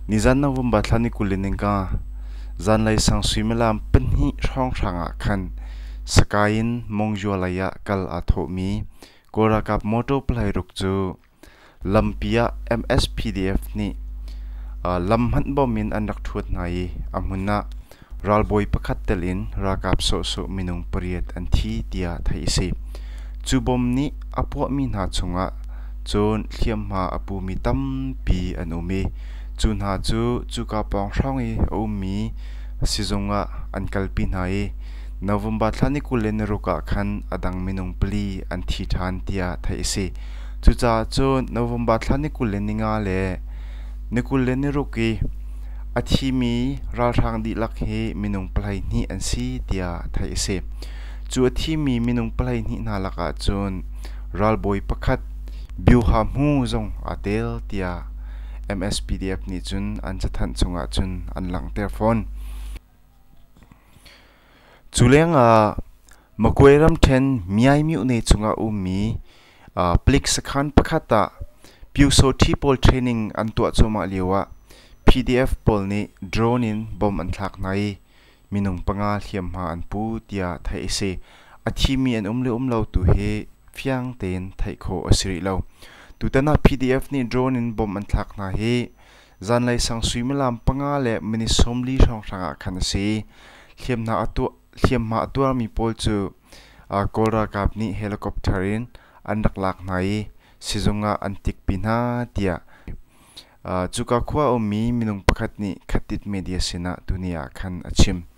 Nizan November thla ni 25 zanlei sang suimilam 2 hrawnghrang ah khan Sakai in Mongyua lei ah kal aa thawhmi Kawl ralkap motor palai ruk cu lampi ah MSPDF nih lam hmanh bom in an rak ṭhuat hna i a hmun ah ralbawi pakhat tel in ralkap sawhsawh minung pariat an thi tiah theih a si. Cu bom nih a puahmi hna chungah cun hliamhma a pumi tampi an um i cu hna cu cuka pawng hrawng i a ummi sizung ah an kalpi hna i November thla ni 26 ah khan a dang minung pali an thi ṭhan tiah theih a si. Cucaah cun November thla ni 25 le ni 26 i a thimi ralhrang dihlak hi minung 12 an si tiah theih a si. Cu a thimi minung 12 hna lakah cun ralbawi pakhat Byuha Hmu zong aa tel tiah MSPDF nih cun an cathanh chungah cun an langhter fawn. Cu lengah Magway ramṭhen Myaimyuhne chungah ummi palik sakhan pakhat ah Pyusawṭhi pawl training an tuah cuahmah lioah PDF pawl nih drone in bomb an thlak hna i minung panga hliamhma an pu tiah theih a si. A thimi an um le um lo tu hi fiang tein theih khawh a si rih lo. Tutan ah PDF nih drone in bomb an thlak hna hi zanlei sang suimilam 5 le minute 40 hrawnghrang ah khan a si. Hliamhma a tuarmi pawl cu Kawl ralkap nih helicopter in an rak lak hna i sizung ah an tikpi hna tiah cuka khua a ummi minung pakhat nih Khatit media sinah tuni ah khan a chim.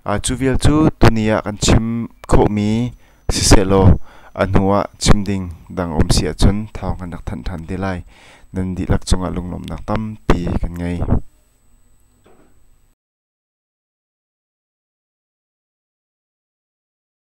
Cu vial cu tuni ah kan chim khawhmi sisehlaw a hnu ah chim ding dang um si ahcun thawng kan rak thanh ṭhan te lai. Nan dihlak cungah lunglawmhnak tampi kan ngei.